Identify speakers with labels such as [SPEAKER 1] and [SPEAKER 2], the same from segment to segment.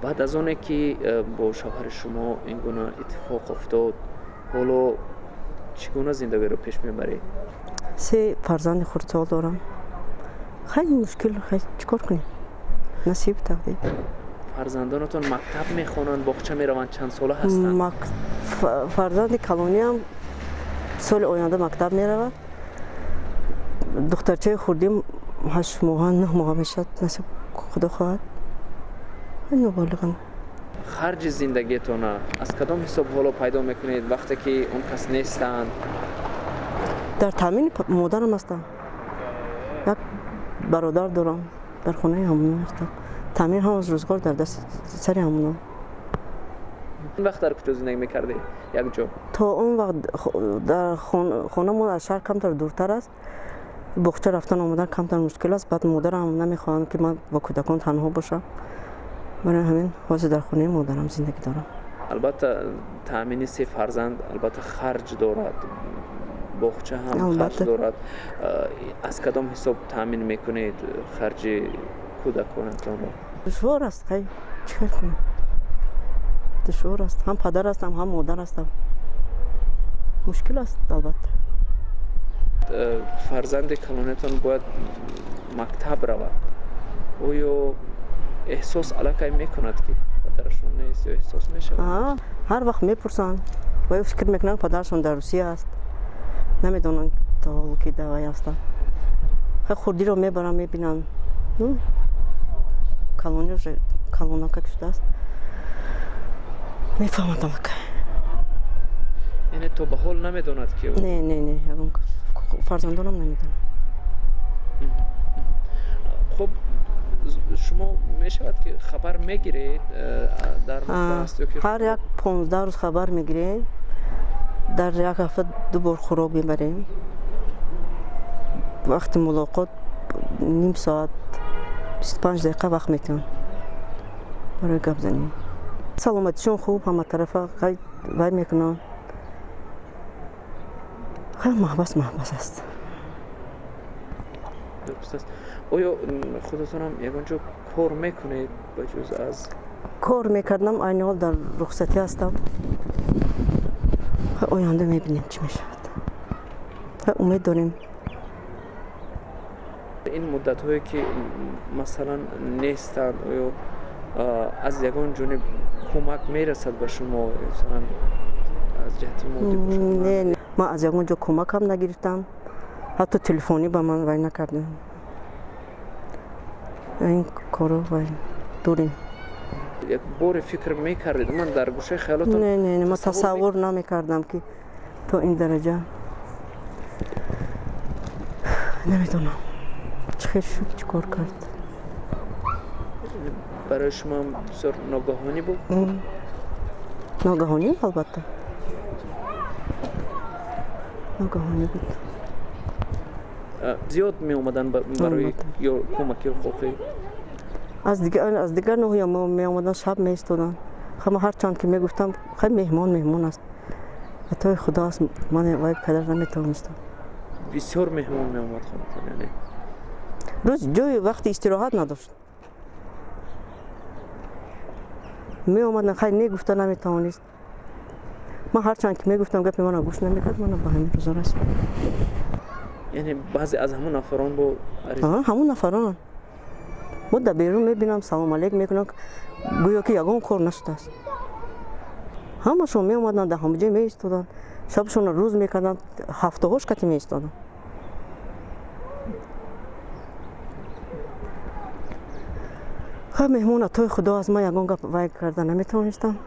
[SPEAKER 1] Баъд аз оне ки бо шавҳари шумо ин гуна иттифоқ афтод, ҳоло чӣ гуна зиндагиро пеш мебаред?
[SPEAKER 2] Се фарзанди хурдсол дорам. Хеле мушкил, чӣ кор кунем? Насиб, тақдир.
[SPEAKER 1] Фарзандонатон мактаб мехонанд, боғча мераванд, чанд сола ҳастанд?
[SPEAKER 2] Фарзанди калониам соли оянда мактаб меравад. Духтарчаи хурдим 8 моҳа, 9 моҳа мешавад, насиб худо хоҳад. Ноболиғам.
[SPEAKER 1] Харҷи зиндагиатона аз кадом ҳисоб ҳоло пайдо мекунед, вақте ки он кас нестанд?
[SPEAKER 2] Дар таъмини модарам ҳастам. Як бародар дорам, дар хонаи ҳамоно ҳастам. Таъмин ҳам аз рӯзгор дар даст сари ҳамоно.
[SPEAKER 1] Он вақт дар куҷо зиндагӣ мекардед? Як ҷо?
[SPEAKER 2] То он вақт дар хонамон аз шаҳр камтар дуртар аст. Боғча рафтан омадан камтар мушкил аст. Баъд модарам намехоҳанд, ки ман бо кӯдакон танҳо бошам. Барои ҳамин ҳозир дар хонаи модарам зиндагӣ дорам.
[SPEAKER 1] Албатта, таъмини се фарзанд албатта харҷ дорад, боғча ҳам харҷ дорад. Аз кадом ҳисоб таъмин мекунед харҷи кӯдаконатонро?
[SPEAKER 2] Душвор аст, хай чӣ кор кунем? Душвор аст. Ҳам падар ҳастам, ҳам модар ҳастам. Мушкил аст, албатта.
[SPEAKER 1] Фарзанди калонатон бояд мактаб равад. Оё эҳсос аллакай мекунад, ки падарашон нест, ё эҳсос мешавад?
[SPEAKER 2] Ҳар вақт мепурсанд. Ва фикр мекунанд, падарашон дар Русия аст. Намедонанд то ҳоло, ки дар вай ҳастанд. Хай, хурдиро мебарам, мебинанд. Калони уже калонакак шудааст, мефаҳмад аллакай.
[SPEAKER 1] Яъне то ба ҳол намедонад, ки
[SPEAKER 2] Не, не, не, ягон фарзандонам намедонам.
[SPEAKER 1] Хуб, шумо мешавад, ки хабар мегиред дар аст ё ки?
[SPEAKER 2] Ҳар як 15 рӯз хабар мегирем. Дар як ҳафта ду бор хӯрок мебарем. Вақти мулоқот ним соат, 25 дақиқа вақт метиҳам барои гапзанӣ. Саломатишон хуб, ҳаматарафа вай мекунанд. Хай, маҳбас маҳбас аст.
[SPEAKER 1] Дуруст аст. Оё худатонам ягон ҷо кор мекунед ба ҷуз аз
[SPEAKER 2] Кор мекардам, айни ҳол дар рухсатӣ ҳастам. Оянда мебинем, чӣ мешавад. Умед дорем.
[SPEAKER 1] Ин муддатҳое ки масалан нестанд, оё аз ягон ҷониб кӯмак мерасад ба шумо, масалан аз ҷиҳати моддӣ бошад?
[SPEAKER 2] Не, ман аз ягон ҷо кӯмакам нагирифтам. Ҳатто телефонӣ ба ман вай накардем. Ин коро вай дурем.
[SPEAKER 1] Як боре фикр мекардед, ман дар гӯшаи хаёлотон?
[SPEAKER 2] Не, не, ман тасаввур намекардам, ки то ин дараҷа. Намедонам, чӣ хел шуд, чӣ кор кард.
[SPEAKER 1] Барои шумо бисёр ногаҳонӣ буд?
[SPEAKER 2] Ногаҳонӣ, албатта, ногаҳонӣ буд.
[SPEAKER 1] Зиёд меомаданд барои ё кӯмаки ҳуқуқӣ?
[SPEAKER 2] Аз дигар ноҳия меомаданд, шаб меистоданд. Ма ҳарчанд ки мегуфтам, хай, меҳмон меҳмон аст, атои худо аст, ман вай кадар наметавонистам.
[SPEAKER 1] Бисёр меҳмон меомад хонатон, яъне?
[SPEAKER 2] Рӯз ҷои вақти истироҳат надошт. Меомаданд, хай, не гуфта наметавонист. Ман ҳарчанд ки мегуфтам, гапи мана гӯш намекард. Мана ба ҳамин рӯзо расид.
[SPEAKER 1] Яъне баъзе аз ҳамон нафарон бо
[SPEAKER 2] Ҳамон нафарон. Мо дар берун мебинам, салом алейк мекунам, гӯё ки ягон кор нашудааст. Ҳамашон меомаданд, дар ҳама ҷой меистоданд, шабшонро рӯз мекарданд, ҳафтаҳош кати меистоданд. Хай, меҳмон атои худо аст, ман ягон гап вай карда наметавонистам.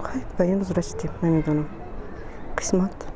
[SPEAKER 2] Хай, ба ин рӯз расидем, намедонам, қисмат.